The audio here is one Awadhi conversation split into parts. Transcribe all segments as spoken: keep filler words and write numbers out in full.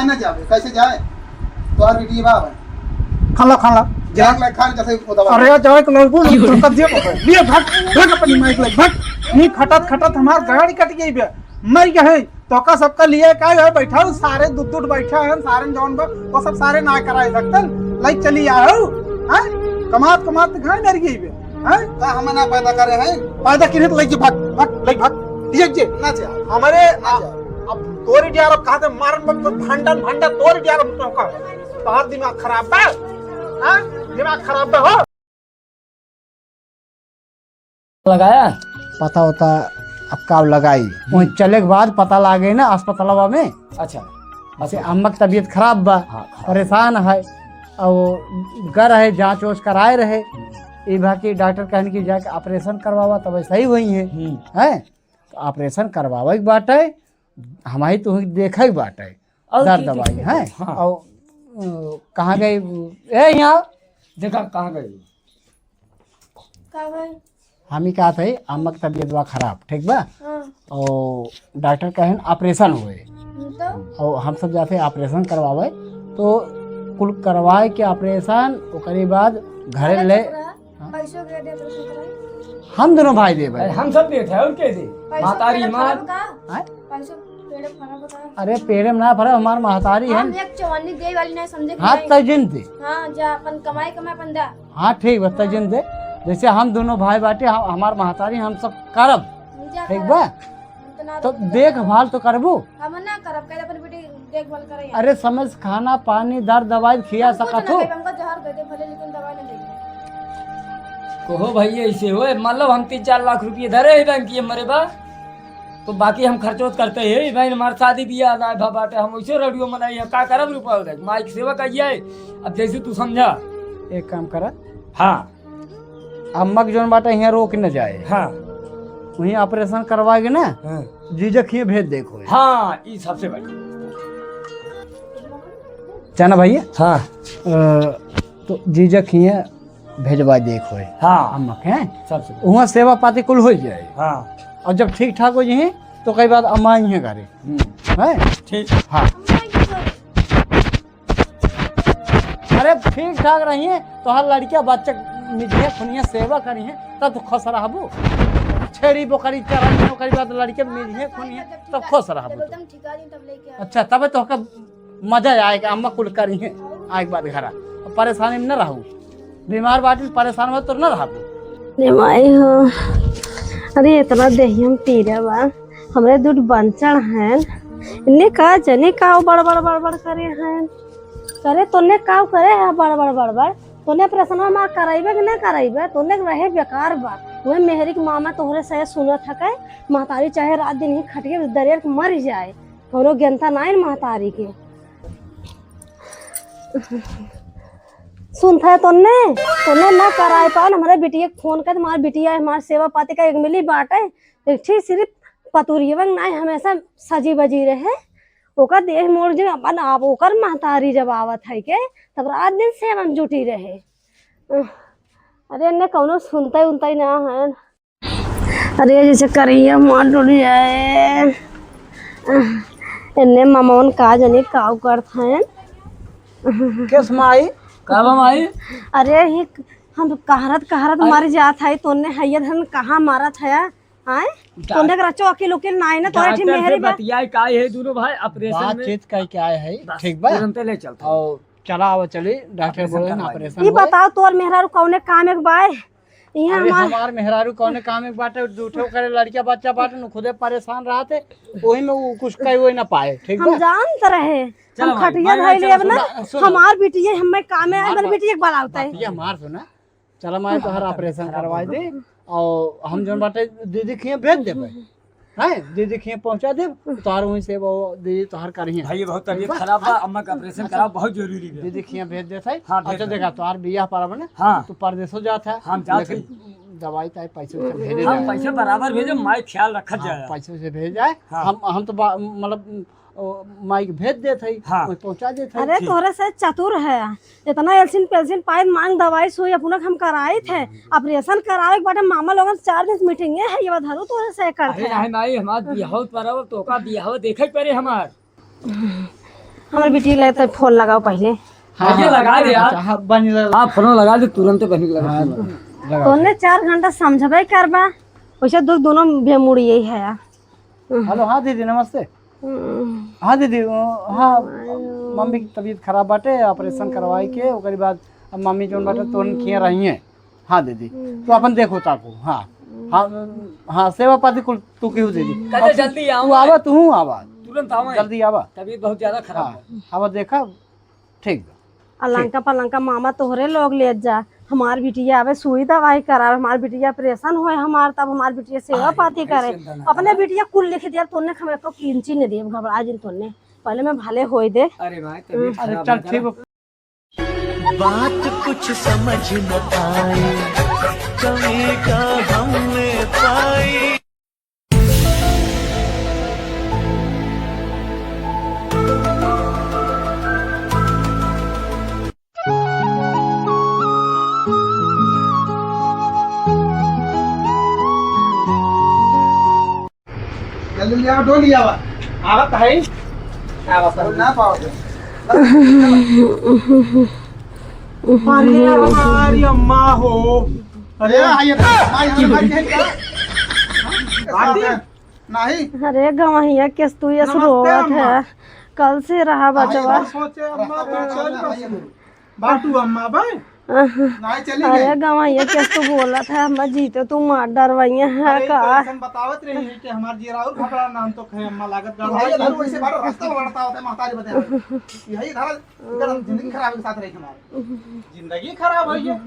ना जावे, कैसे जाए? तोहार बेटी बा भाई। खा ला, खा ला। जा। देख ले, खा ले, जैसे वो दवा। अरे, जाए के लगबू, तो कब दिया पकड़? लिए भाग, भाग अपनी माइक ले, भाग। नहीं खटत, खटत हमार गाड़ी कट गई बे। मर गए हैं। तो का सबका लिए का है, बैठा हूँ, सारे दुट दुट बैठा है, सारे जौन बा, वो सब सारे ना कराए सकतन। लाइक चली आओ, हैं? कमात, कमात घर मर गई बे, हैं? का हमें ना पैदा करे हैं? पैदा किने तो लाइक भाग, भाग, लाइक भाग। ये जे। ना जा। हमारे ना जा। अब तोरी डियार अब कहाँ से मारन बन, तो भंडन, भंडन तोरी डियार अब तो का। तोहार दिमाग खराब बा? हाँ? दिमाग खराब बा हो? लगाया? पता होता अब का लगाई। हम्म। वहीं चले के बाद पता लागे ना अस्पतालवा में। अच्छा। जैसे अच्छा। अम्मा की तबीयत खराब बा, हाँ, खराब। परेशान है। और वो गर है, जांच वांच कराए रहे। ई भा कि डॉक्टर कहन कि जाके ऑपरेशन करवावा, तब सही हुई है। हम्म। हैं? तो ऑपरेशन करवावे के बाटे, हमारी तुहूँ देखे के बाटे। और दर्द की दवाई, चीज? हैं? हाँ। और, अ, कहाँ गई? ए, यहाँ। देखा, कहाँ गई? का भाई? हम ही कहत है, अम्मा की तबीयत बा खराब, ठीक बा? हाँ। और डॉक्टर कहन ऑपरेशन होए। हम्म, तो? और हम सब जाते ऑपरेशन करवावे, तो कुल करवाए के ऑपरेशन, ओकरे बाद घरे पैसा ले। चुकरा? हाँ। पैसों के दे तो चुकरा? हम दोनों भाई देबे। अरे, हम सब देत है, और के दे? पैसों महतारी पेड़ हमार। फरब का? हैं? पैसों पेड़ फरब का? अरे, पेड़े में ना फरब, हमार महतारी है। हम एक चवन्नी दे वाली नहीं समझे कि हाँ, नहीं? तय जिन दे। हाँ, जा, अपन कमाई, कमाई, अपन दा। हाँ, ठीक बा, तय जिन दे। जैसे हम दोनों भाई बाटे, हम, हमार महतारी, हम सब करब। जा, ठीक करब। बा? हम तो ना तो देते। देखभाल तो करबू। हम ना करब, कहे अपन बेटी देखभाल करे। अरे, समय से खाना, पानी, दर, दवाई खिया हम कुछ सकत ना हो। देब, हमका जहर दे दे भले, लेकिन दवाई ना दे। कहो भैया, ऐसे होए, मतलब हम तीन चार लाख रुपये धरे ही बैंक के मरे बा, तो बाकी हम खर्चो तो करते ही भाई, हमार शादी बियाह ना भा बाटे, हम वैसे रेडियो मनाई है, का करब रुपया उधर, माई की सेवा करिए, अब जैसे तू समझा। एक काम करा। हाँ। अम्मा के जौन बाटे हियाँ रोक न जाए। हाँ। वहीं ऑपरेशन करवाएगे ना, हाँ। जीजा खिए भेज दे कोई। हाँ, ई सबसे बढ़िया। जाना भैया? हाँ। अ, तो जीजा खिए भेजवा दे कोई। हाँ। अम्मा के, हैं? सबसे बढ़िया। वहाँ सेवा पाती कुल हो जाए। हाँ। और जब ठीक ठाक हो जाए, तो कई बात अम्मा ही है घरे। हम्म। हैं? ठीक। हाँ। अरे ठीक ठाक रहिए, तोहार लड़किया बच्चा मिलिए, खुनिया सेवा करिए, तब तो खुश रहबू। छेड़ी बोकरी चराई, ओकरी बाद लड़किया मिलिए, खुनिया, तब खुश रहबू। जब एकदम ठिका दी, तब लेके आ। अच्छा, तबे तोहका मजा आए कि अम्मा कुल करिए, आए के बाद घरा। अब परेशानी में न रहू, बीमार बाटी, परेशान में तो न रहबू। रे माई हो, अरे इतना देहिया में पीरा बा, हमरे दूध बंचड़ हैं, इन्ने का जने का बड़ बड़ बड़ बड़ करे हैं। करे तोने का करे है बड़ बड़ बड़ बड़? तोने ऑपरेशन हमार कराइबे कि ना कराइबे? तोने के रहे बेकार बा। वही मेहरी के मामा तोहरे से सुनत हके, महतारी चाहे रात दिन ही खटिए दरियर के मर जाए, कौनो गेंता नाइन महतारी के। सुनत है तोने, तोने ना कराए पान, हमारे बिटिया के फोन कर, हमार बिटिया, हमार सेवा पाती का एक मिली बाटे, एक ठीक सिर्फ पतुरियवन नाई हमेशा सजी बजी रहे। ओकर देह मोड़ जो अपन आप ओकर महतारी जब आवत है के, तब रात दिन सेवा में जुटी रहे। अरे एन्ने कौनो सुनते उनते ना है। अरे जैसे करिया मार डोली जाए। एन्ने ममौन का जने काऊ करत हैं। किस माई? का बा माई? अरे ही हम कहरत कहरत अरे मर जात है, तोने हैया धन कहाँ मारत है? आए? डॉक-, तोने के रचो अकेल उकेल ना आए ना, तोरे ठीक डॉक्टर से मेहरी बा। बतियाए का है दोनों भाई ऑपरेशन में। बातचीत कह के आए है, बस, ठीक बा? तुरंते ले चलते हैं। और चला आवा चली, डॉक्टर ऑपरेशन बोले ना करवाइए। ऑपरेशन ई होए। बताओ तोर मेहरारू कौने काम एक बाय? इहाँ अरे हमार हमार मेहरारू कौने काम एक बाटे, जूठे करे लड़का बच्चा बाटे न, खुदे परेशान रहते, वही में वो कुछ कही वही ना पाए, ठीक हम बा? जानत रहे, चलो हम भाई, खटिया भाई, भाई, धइले चलो, अब ना, सुनो, सुनो। हमार बिटिया हमें काम है, हमार हमार बा-, बिटिया के बलावता है। बतिया हमार सुना, चला माई तोहर ऑपरेशन करवाई दे, और हम जौन बाटे दीदी के यहाँ भेज देबे, हैं, दीदी के यहाँ पहुँचा देब, तोहर वहीं से वो दीदी तोहर करिहे। भाई, बहुत तबीयत खराब बा, अम्मा का ऑपरेशन कराओ, बहुत जरूरी बा। दीदी के यहाँ भेज देत है। हाँ, भेज अच्छा, दे। देखा, तोहर बियाह परब ना, हाँ। तू परदेसो जात है, हम जात लेकिन है। दवाई ताई पैसे वैसे भेजे हम जाए। पैसे बराबर भेजे, माई ख्याल रखत हाँ, जाए। पैसे वैसे भेज जाए। हाँ। हम, हम तो बा-, मतलब, ओ, माई के भेज देत हई, हाँ। वही पहुँचा देत हई। अरे, ठीक। तोहरे से चतुर है, इतना एल्सिन पेल्सिन पाए मांग दवाई सुई अपना हम कराइत है, ऑपरेशन करावे के बाटे मामा लोगन चार दिन मीटिंग है, ये बात धरू तोहरे से करत अरे है। नहीं माई, हमार बियाह पर अब तोका बियाह देखे के पड़े हमार। हमारे बिटिया ले तो फोन लगाओ पहले। हाँ, ये लगा दे यार। अच्छा, हाँ, बनी लगा। हाँ, फोन लगा दे, तुरंत बनी लगा। हाँ, लगा। तोने चार घंटा समझबे करबा, वैसे दो दोनों बेमुड़ी यही है यार। हेलो, हाँ दीदी, नमस्ते। हम्म। हाँ दीदी, अ, हाँ, हमारे मम्मी की तबीयत खराब बाटे, ऑपरेशन करवाई के, ओकरी बाद अब मम्मी जौन बाटे, तोन खिया रही हैं। हाँ दीदी, हम्म। तो अपन देखो ताको, हाँ। हम्म। हाँ, हाँ, सेवा पाती कुल तू केहू दीदी। कहते अब जल्दी आओ। तू आवा, तू आवा। तुरंत आवा। जल्दी आवा। तबीयत बहुत ज्यादा खराब हाँ, है। आवा देखा, ठीक बा। अलंका ठीक। पलंका मामा तोहरे लोग ले जा, हमार बिटिया आवे सुई दवाई करावे, हमार बिटिया ऑपरेशन होए हमार, तब हमार बिटिया सेवा अरे, पाती करे। ऐसे ना अपने करा। बिटिया कुल लिख दिया, तोने हमें को किंची नहीं देब, घबरा जिन तोने। पहले मैं भले होए दे। अरे भाई, तबीयत हम्म। अरे खराब चल, है ठीक करा। बा। बात कुछ समझ न आई, कमी का हमने पाई। जल्दी ले आओ, डोली आवा। आवत है। आवत है। ना पाओ। अरे हमारी अम्मा हो। अरे, अरे, आइए, माई, हमारी बहन क्या? बात है। नहीं। अरे गवहिया, किस तू ये नमस्ते, रोवत अम्मा। है? कल से रहा आइए, बचवा। सोचे, अम्मा, तू चल बस। बाटू अम्मा बे। अह, नाई चली अरे गई। गवैया, के तू बोलत है, हम जीते तू मार डरवैया है अरे, का? तो ऐसन बतावत रही है कि हमार जीरा और घबरा नाम तो खे अम्मा लागत तू गड़बड़ भाई है। इधर वैसे बाहर रास्ता में लड़ता होता है, महतारी बताया। यही इधर, इधर हम जिंदगी खराब के साथ रही हमारी। जिंदगी खराब है ये।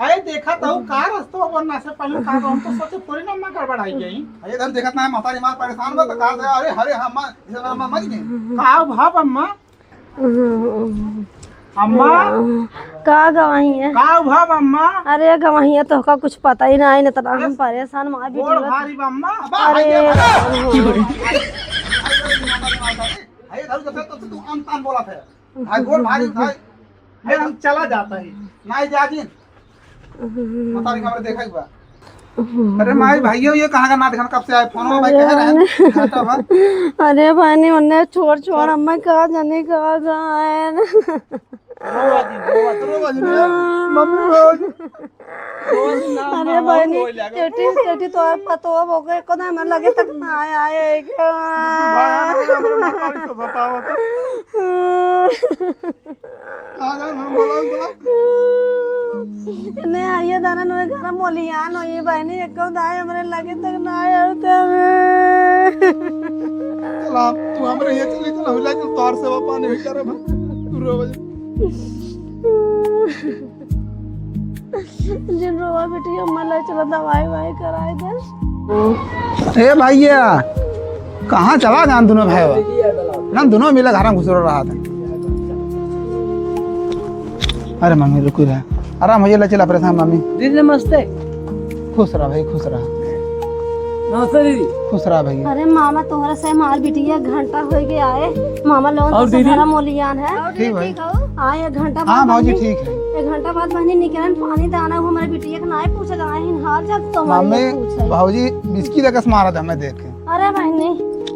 अरे देखा तो का रास्ता बनना से पहले का हम तो सोचे पूरी ना अम्मा गड़बड़ आई गई। अरे इधर देखत ना है, महतारी मार परेशान बा तो का से, अरे, अरे, हम, इधर अम्मा मर गई। का भाव अम्मा? अम्मा? का गवाही है? का भा अम्मा? अरे गवाही है, तोहका कुछ पता ही ना है, इतना हम अरे, परेशान, मार गोड़ बिटिया। भारी बा अम्मा। अरे। अरे, धर जब से तू अन तान बोला था। भाई, गोड़ भारी उठाई। अरे, हम चला जाता है। नहीं जागिन। महतारी का हमरे देखा ही बा। अरे माई, भाइयों, ये कहाँ का ना देखन, कब से आए? फोन में भाई कह रहे हैं, घाटा बा। अरे बहनी, उन्हें छोड़, छोड़, अम्मा कहाँ जाने, कहाँ गए ना। रो बाजी, रो बाजी, रो बाजी, रो बाजी। मम्मी रो बाजी। रो बाजी ना, अरे अम्मा, बहनी, रोई लागे। चेटी, चेटी तो आप पतो अब हो गए, को ना हमारे लगे तक ना आए, आए, आए, क्या? भाई, हमरे महतारी से बताओ तो। आ जाओ, हम बोला, बोला। ने आइए दाना नोए घर मोलियान होइए बहनी, एको दाए हमरे लगे तक ना आए होते हमें। चल आप, तू हमरे ये चली, चल, हुला चल, तोर सेवा पानी हुई करे, तू रो बजे। जिन रोवा बेटी, अम्मा ले चला दवाई वाई कराए दे। ए भैया, कहाँ चला जान दोनों भाई बा? ना दोनों मिले घर में घुसरो रहा था। अरे मम्मी रुकी रहे, आराम होइए, ले चला परेशान मम्मी। दीदी नमस्ते। खुश रहा भाई, खुश रहा। नमस्ते दीदी। खुश रहा भाई। अरे मामा, तोहरा से हमार बिटिया घंटा हो गया आए। मामा लोगन और तो दीदी? सहारा मोलियान है। ठीक भाई। आए एक घंटा हाँ बाद भौजी बहनी, ठीक है। एक घंटा बाद बहनी निकलन पानी दाना, वो हमारे बिटिया के नाई पूछे दाना ही हाल चाल तो हमारे मम्मी, पूछे। भौजी बिस्की लेके मारा था हमें देख के। अरे बहनी,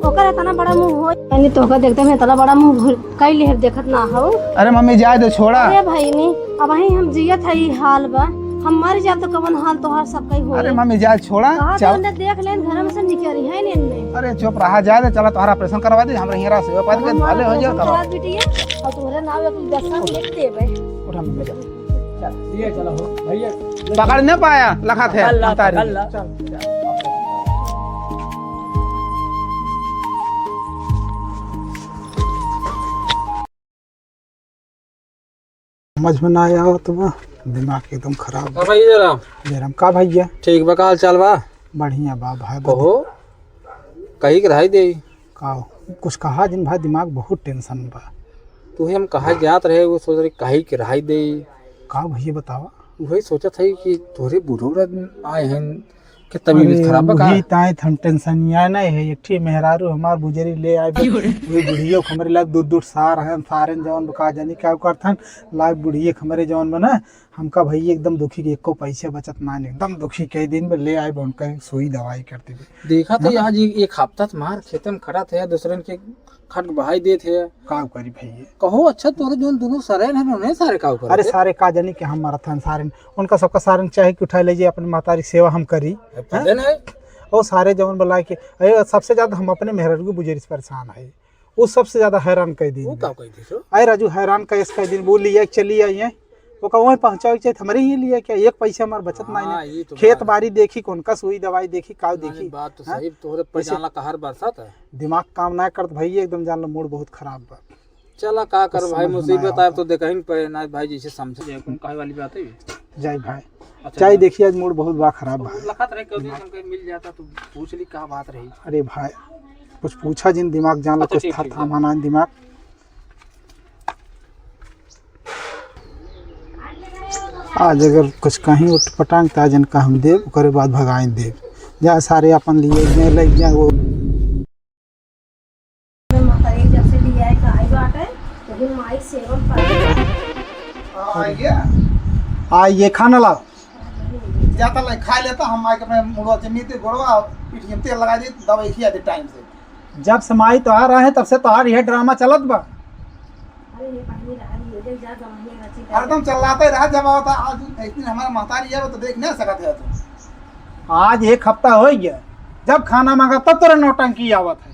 ओकर इतना बड़ा मुंह हो, बहनी तोहका देखते में इतना बड़ा मुंह कई लेहर देखत ना हो। अरे मम्मी जाए दो, छोड़ा। अरे बहनी, अबहीं हम जियत है, ई हाल बा, हम मर जाब तो कवन हाल तोहार सबका ही होई। अरे मम्मी जाए छोड़ा, कहा चल। तो उन्हें देख लेन, घर में से निकली है ने इनने। अरे चुप रहा, जाए दे, चला तोहार ऑपरेशन करवा दे, हमरा हियरा से बात के भले हो जाए, करवा। बिटिया, और तोहरे नाव एक दस्ता लिख देबे। उठा मम्मी जा। चल, ये चला हो, भैया। पकड़ न पाया, लखा थे, पकड़ ला, महतारी। पकड़ ला। चल, चल। समझ में ना आवत बा, दिमाग एकदम खराब बा। का भाई जयराम? जयराम, का भैया? ठीक बा, का हाल चाल बा? बढ़िया बा भाई, ओहो, कही के रहाई दे। का हो? कुछ कहा जिन भाई, दिमाग बहुत टेंशन में बा। तुहे हम कहा जात रहे, वो सोच रहे कही के रहाई दे। का भैया बतावा? वही सोचत है कि तोरे बुढ़ऊ आए हैं, के तबीयत अरे, खराब बा का? वही ताइत हम टेंशन में आए ना है। एक ठे मेहरारू हमार बुजरी ले आए बा। वही बुढ़ियो के हमरे लाग दूर दूर सार हैं, सारन जवन बा का जानी का करथन, लाग बुढ़िए के हमरे जवन बा ना, हमका भैया एकदम दुखी के एको पैसे बचत ना, एकदम दुखी कई दिन में ले आए बा, उनका सुई दवाई करते हुए। देखा तो हाँ? आज एक, एक हफ्ता से मार खेतन खड़ा था, दूसरन के खट बहाई देत है। का करी भैया? कहो, अच्छा, तोरे जोन दुनों सरेन है, उन्हें सारे का करे अरे थे? सारे का जानी कि हम मरत हन सारेन, उनका सबका सारेन चाहे कि उठा ले जे, अपनी महतारी सेवा हम करी। अरे, हैं? भजन है। ओ सारे जवन बोला कि, अरे, सबसे ज्यादा हम अपने मेहरारू के बुझेरी से परेशान है। वो सबसे ज्यादा हैरान कर दी वो इनका। का कही थी सो? अरे राजू, हैरान का इसका दिन वो लिया चली आई है, ओका वहीं पहुंचावे के चाहिए, हमरे ही लिए क्या, एक पैसा हमार बचत नहीं हाँ, है। ये तो खेत बात है। बाड़ी देखी, कौन का सुई दवाई देखी, का नहीं, देखी, बात तो हाँ? सही, तोहरे पर जैसे जानला कहर बरसात है। दिमाग काम ना करत भाई, एकदम जान लो मूड बहुत खराब बा। चला का कर बस भाई, समझ में मुसीबत ना आए आवत तो है। देखा ही पड़े ना भाई, जैसे समझे जाए, कौन कहे वाली बात है ये? जाए भाई, अच्छा, जाए जाए। देखिए, आज मूड बहुत बा खराब तो भाई। लखत रहे, कभी हमके मिल जाता तो पूछ ली का बात रही। अरे भाई, कुछ पूछा जिन, दिमाग जान लो, अच्छा, कुछ ठीक, था, ठीक, था ठीक। माना दिमाग। आज अगर कुछ कहीं उठ पटांग, त आज इनका हम देब, ओकरे बाद भगाइन देब। जा सारे अपन लिए गए, लग जाए वो। महतारी जब से लिया है, आई बाटे, तो भी माई सेवन कर। आ, ये? आ, ये खाना लाओ। जाता ले, खा लेता, हम माई के अपने मुड़वा से मीत गोड़वा, पीठ में तेल लगा दी, दवाई खिया दे टाइम से। जब से माई तोहार रहे, तब से तोहार यह ड्रामा चलत बा। अरे, ये पानी रहा, ये दे जा, गवाही रची कर। हरदम चलाते रहा, जब आवता, आज एक दिन हमारा महतारी है, वो तो देख नहीं सकत है तू। आज एक हफ्ता हो गया, जब खाना मांगा, तब तोरा नौटंकी आवत है।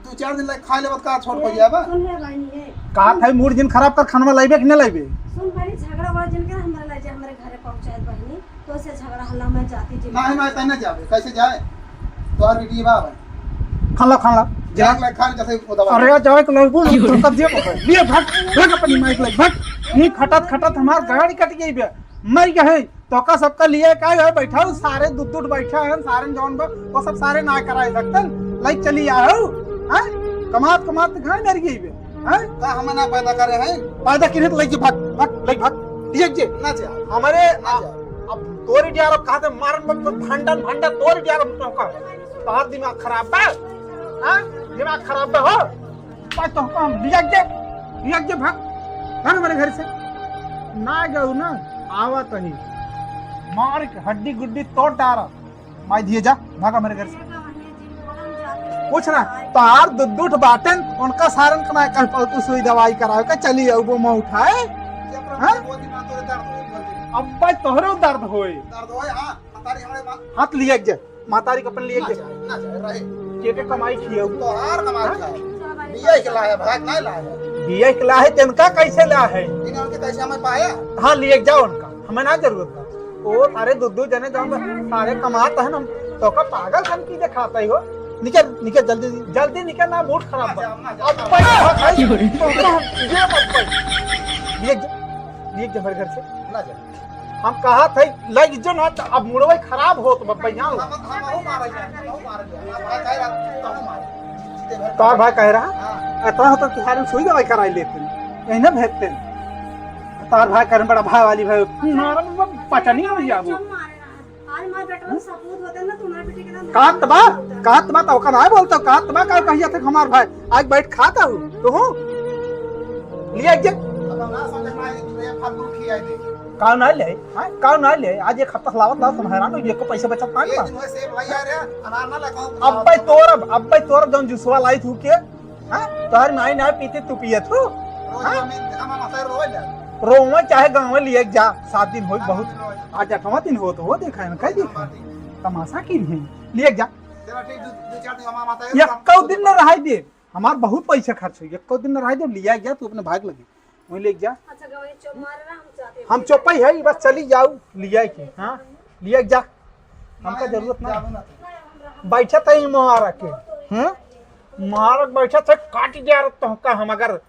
दो चार दिन लग खा लेबत का छोड़ पड़ जाबा। सुन ले बहिनी है। का था मूड जिन खराब कर, खानवा लाइबे कि न लाइबे? सुन बहिनी, झगड़ा वाला जिन के हमरा ला जा, हमरे घरे पहुंचाए बहिनी, तो से झगड़ा हल्ला में जाती जी। नहीं, नहीं, तने जाबे, कैसे जाए? तोहर बेटी बा भाई। खान ला, खान ला, जा। जाए के लायक खान जैसे वो दवा। अरे, जाए के लायक बोल, तो कब दिया पकड़? लिए भाग, भाग अपनी माइक लाइक, भाग। नहीं खटत, खटत हमार गाड़ी कट गई बे, मर गए। तोका सबका लिए का है, बैठा हो, सारे दुट दुट बैठा है, सारे जौन बा, वो सब सारे ना कराए सकतन, लाइक चली आ हो, हैं? कमात कमात घर डर गई बे, हैं? का हम ना पैदा करे हैं? पैदा किने तो लाइक जे भाग, भाग, लाइक भाग, लिए जे। ना जा। हमारे ना आ, जा। अब तोरी डियार अब कहा थे मारन बन तो भंडन भंडन तोरी डियार अब तोका। तोहार दिमाग खराब बा, हैं? दिमाग खराब बा हो। बस तो हम लिया जे, लिया जे भाग, भाग हमारे घर से। ना जाऊ ना, आवा तही, मार के हड्डी गुड्डी तोड़ डारा। माई दिए जा, भाग हमारे घर से। कुछ ना, तार दुद्दुठ बाटन, उनका सारन के ना कह पाऊ तू सुई दवाई करावे का, चली आऊ वो मुंह उठाए। हाँ? अब भाई तोहरो दर्द होए। दर्द होए, हाँ, हमारी, हमारे मा- हाथ लिया एक जे। महतारी के अपन लिए ना के जाए, ना जाए, रहे। के के कमाई खियाऊ? तोहार कमाई हाँ? खाए। बिया के लाए, भाग ना लाए। बिया के लाए, तेनका कैसे लाए? इन्हें उनके कैसे हमें पाया? हाँ, लिए जाओ उनका, हमें ना जरूरत बा। ओ, सारे दो दो जने जाओ, सारे कमात है ना, तोका पागल हम की दिखाता ही हो। निकल, निकल जल्दी, जल्दी निकल ना, मूड खराब बा। ना जाओ, ना जाओ। अब भाई, भाई, तोका हम ये मत भाई। लिए जा, लिए जा हमारे घर से। ना जाओ। हम कहा थे, लग जो ना, तो अब मुड़वा खराब होत बा, भैया। हम, हम, हम मारा जाए, हम मारा जाए। हमारा भाई कह रहा, तो हम मारे। जीते भर तोर भाई कह रहा? हाँ। इतना होता कि सारे सुई दवाई कराई लेते। यही ना भेजते। तोर भाई कह रहे, बड़ा भाई वाली भाई, मारा में पचनी हो जाबो। आज हमारे बेटा में सपूत होते ना, तुम्हारे बेटे के नाम कात बा, कात बा, तो ओकर ना बोलता, कात बा, का कहिया थे हमार भाई, आज बैठ खाता हूँ, तो हूँ। लिया एक जे। अब हम ना समझ में आए कि भैया फालतू खियाए दे। का ना ले, हाँ? का ना ले? आज एक हफ्ता लावत लावत हम हैरान हो, एको पैसा बचत ना एक बा। दिन हुए सेब लाई आ रहे, अनार ना लगा, अब भाई तोर, अब भाई तोर जौन जूसवा लाई थू के, हाँ? तोहर माई ना पीते तू पियत हो, रोज हाँ? हमें, हम, हम हंसाए रोए ले। रोवे चाहे गाँव लिए जा, सात दिन होई हाँ, बहुत। रोए। आज आठवां दिन हो तो हो देखा है ना, कह देखा। तमाशा की नहीं, लिए जा। चलो ठीक, दो, दो चार दिन हम हंसाए यक्को दिन न रहाई दे। हमार बहुत पैसा खर्च हो, यक्को दिन न रहाई दे, लिया गया तू अपने भाग लगे। वहीं ले जा। अच्छा, गवाही चुप मार रहा, हम जाते हैं। हम चुप ही है, बस चली जाऊ, लिया के, हाँ, लिया जा। हमका जरूरत ना। बैठा था ही मुहारा के, हम्म? मुहारा के बैठा था, काट दिया रहा तुमका हम अगर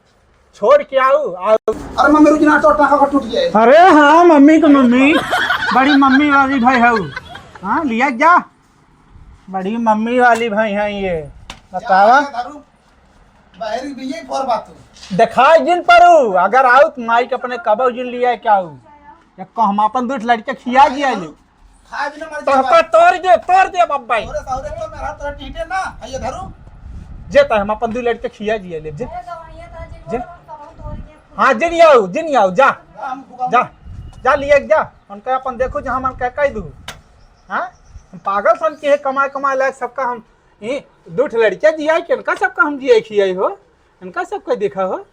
छोड़ के आऊ, आऊ। अरे मम्मी, रुक ना, तो टाका का टूट गया है। अरे हाँ, मम्मी तो मम्मी, बड़ी मम्मी वाली भाई है। हाँ, लिया जा। बड़ी मम्मी वाली भाई है ये। बतावा। क्या है, दारू? बाहर भी यही फोर बात हो। दिखाई जिन परू, अगर आऊ तो माई के अपने कबऊ जिन लिया क्या आऊ? या को हम अपन दूठ लड़के खिया गया ले। खाए बिना मर तो जाए। तो तोड़ दे, तोड़ दे बब्बा। तोरे सारे तो मेरा तोरा टीटे ना, ये धरू। जे तो हम अपन दू लड़के खिया जिया ले, जे। अरे गवाइया था, जिन जे। बोला, हम कबहू तोड़ के हाँ, जिन आऊ, जिन आऊ, जा। हम भुगम- जा, जा लिए जा। उनका अपन देखो जहाँ मन कह कह दू। हाँ? हम पागल सन के है, कमाए, कमाए लायक सबका हम ए, दो ठे लड़किया जियाई के इनका सबका हम जियाई खियाई हो, इनका सबका देखा हो।